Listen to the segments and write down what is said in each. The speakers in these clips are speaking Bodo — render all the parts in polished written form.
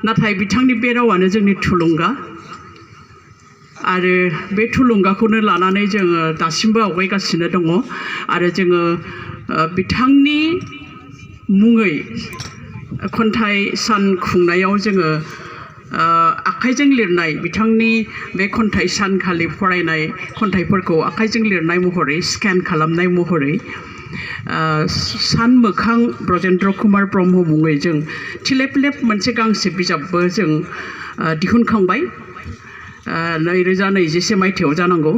नाथाय बिथांनि बे रावानो जोंनि थुलुंगा आरो बे थुलुंगाखौनो लानानै जोङो दासिमबो आवगायगासिनो दङ आरो जोङो बिथांनि मुङै खन्थाइ सान खुंनायाव जोङो आखाइजों लिरनाय बिथांनि बे खन्थाइ सानखालि फरायनाय खन्थाइफोरखौ आखाइजों लिरनाय महरै स्केन खालामनाय महरै सान मोखां ब्रजेन्द्र कुमार ब्रह्म मुङै जों थिलेबलेब मोनसे गांसे बिजाबबो जों दिहुनखांबाय 2021 मायथाइयाव जानांगौ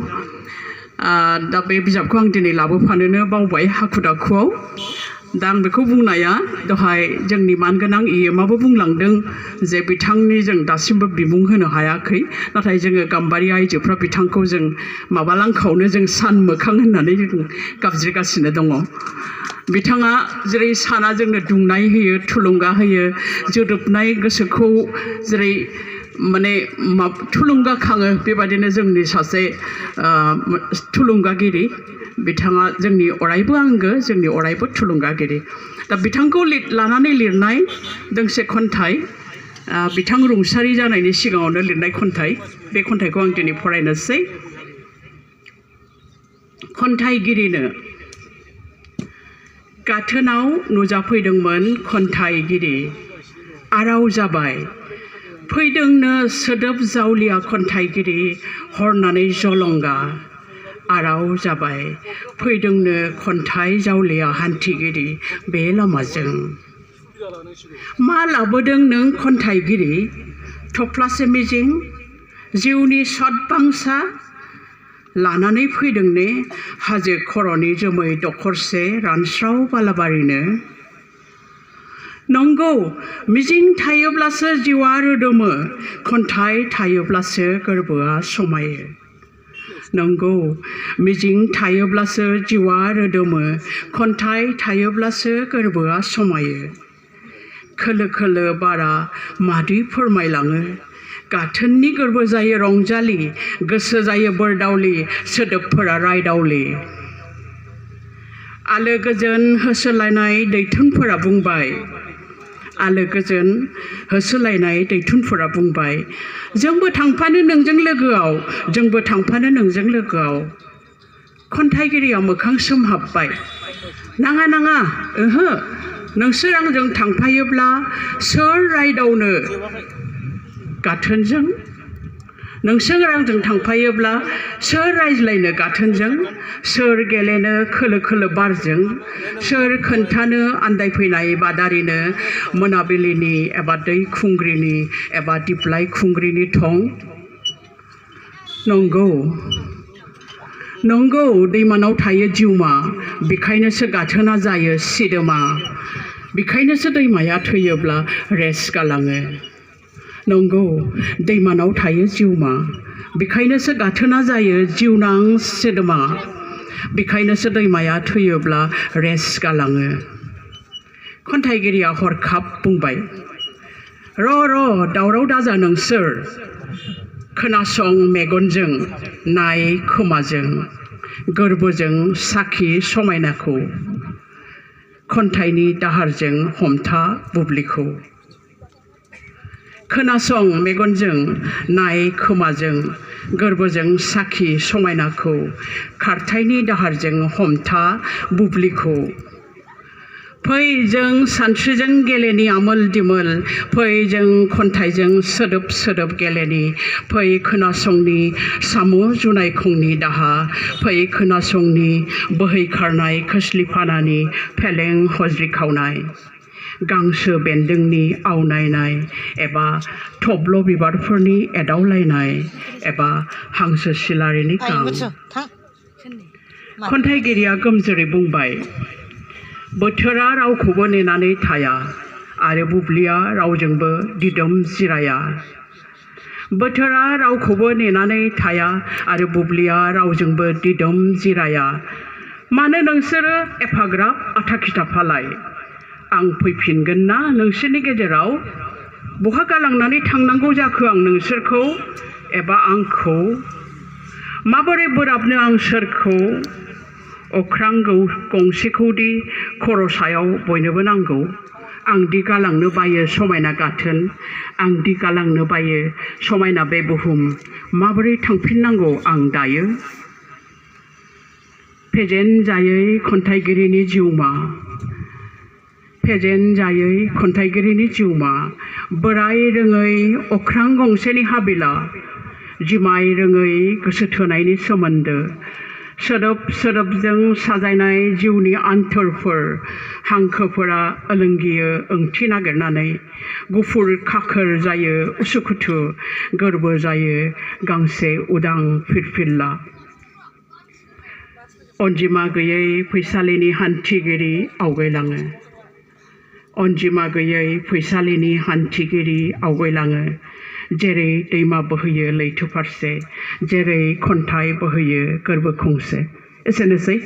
दा बे बिजाबखौ आं दिनै लाबोफानोनो बावबाय हाखु दाखुआव दा आं बेखौ बुंनाया दहाय जोंनि मानगोनां इएमआबो बुंलांदों जे बिथांनि जों दासिमबो बिमुं होनो हायाखै नाथाय जोङो गाम्बारि आइजोफ्रा बिथांखौ जों माबालांखावनो जों सान मोखां होननानै गाबज्रिगासिनो दङ बिथाङा जेरै साना जोंनो दुंनाय होयो थुलुंगा होयो जोदोबनाय गोसोखौ जेरै माने थुलुंगाखाङो बेबादिनो जोंनि सासे थुलुंगागिरि बिथाङा जोंनि अरायबो आंगो जोंनि अरायबो थुलुंगागिरि दा बिथांखौ लानानै लिरनाय दोंसे खन्थाइ बिथां रुंसारि जानायनि सिगाङावनो लिरनाय खन्थाइ बे खन्थाइखौ आं दिनै फरायनोसै खन्थाइगिरिनो गाथोनाव नुजाफैदोंमोन खन्थाइगिरि आराव जाबाय फैदोंनो सोदोब जावलिया खन्थाइगिरि हरनानै जलंगा आराव जाबाय फैदोंनो खन्थाइ जावलिया हान्थिगिरि बे लामाजों मा लाबोदों नों खन्थाइगिरि थफ्लासे मिजिं जिउनि सतबांसा लानानै फैदों ने हाजो खर'नि जोमै दखरसे रानस्राव बालाबारिनो नंगौ मिजिं थायोब्लासो जिउआ रोदोमो खन्थाइ थायोब्लासो गोरबोआ समायो नंगौ मिजिं थायोब्लासो जिउआ रोदोमो खन्थाइ थायोब्लासो गोरबोआ समायो खोलो खोलो बारा मादै फोरमायलाङो गाथोननि गोरबो जायो रंजालि गोसो जायो बोरदावलि सोदोबफोरा रायदावलि आलो गोजोन होसोलायनाय दैथुनफोरा बुंबाय आलो गोजोन होसोलायनाय दैथुनफोरा बुंबाय जोंबो थांफानो नोंजों लोगोआव जोंबो थांफानो नोंजों लोगोआव खन्थाइगिरिया मोखां सोमहाबबाय नाङा नाङा ओहो नोंसोर आंजों थांफायोब्ला सोर रायदावनो गाथोनजों नोंसोर आंजों थांफायोब्ला सोर रायज्लायनो गाथोनजों सोर गेलेनो खोलो खोलो बारजों सोर खोन्थानो आन्दायफैनाय बादारिनो मोनाबिलिनि एबा दै खुंग्रिनि एबा दिप्लाय खुंग्रिनि थं नंगौ नंगौ दैमानाव थायो जिउमा बेखायनोसो गाथोना जायो सिदोमा बेखायनोसो दैमाया थैयोब्ला रेस गालाङो नंगौ दैमानाव थायो जिउमा बेखायनोसो गाथोना जायो जिउनां सिदोमा बेखायनोसो दैमाया थैयोब्ला रेस गालाङो खन्थाइगिरिया हरखाब बुंबाय र' दावराव दाजा नोंसोर खोनासं मेगनजों नाय खोमाजों गोरबोजों साखि समायनाखौ खन्थाइनि दाहारजों हमथा बुब्लिखौ खोनासं मेगनजों नाय खोमाजों गोरबोजों साखि समायनाखौ खारथायनि दाहारजों हमथा बुब्लिखौ फै जों सानस्रिजों गेलेनि आमोल दिमोल फै जों खन्थाइजों सोदोब सोदोब गेलेनि फै खोनासंनि साम' जुनायखंनि दाहा फै खोनासंनि बोहैखारनाय खोस्लिफानानि फेलें हज्रि खावनाय गांसो बेन्दोंनि आवनायनाय एबा थब्ल' बिबारफोरनि एदावलायनाय एबा हांसो सिलारिनि गां खन्थाइगिरिया गोमजोरै बुंबाय बोथोरा रावखौबो नेनानै थाया आरो बुब्लिया रावजोंबो दिदोम जिराया बोथोरा रावखौबो नेनानै थाया आरो बुब्लिया रावजोंबो दिदोम जिराया मानो नोंसोरो एफाग्राब आथाखिथाफालाय आं फैफिनगोन ना नोंसोरनि गेजेराव बहा गालांनानै थांनांगौ जाखो आं नोंसोरखौ एबा आंखौ माबोरै बोराबनो आं सोरखौ अख्रां गंसेखौदि खर' सायाव बयनोबो नांगौ आंदि गालांनो बायो समायना गाथोन आंदि गालांनो बायो समायना बे बुहुम माबोरै थांफिननांगौ आं दायो फेजेन जायै खन्थाइगिरिनि जिउमा फेजेन जायै खन्थाइगिरिनि जिउमा बोराय रोङै अख्रां गंसेनि हाबिला जिमाय रोङै गोसो थोनायनि सोमोन्दो सोदोब सोदोबजों साजायनाय जिउनि आन्थोरफोर हांखोफोरा ओलोंगियो ओंथि नागिरनानै गुफुर खाखोर जायो उसुखुथु गोरबो जायो गांसे उदां फिरफिल्ला अनजिमा गैयै फैसालिनि हान्थिगिरि आवगायलाङो अनजिमा गैयै फैसालिनि हान्थिगिरि आवगायलाङो जेरै दैमा बोहैयो लैथो फारसे जेरै खन्थाइ बोहैयो गोरबो खंसे एसेनोसै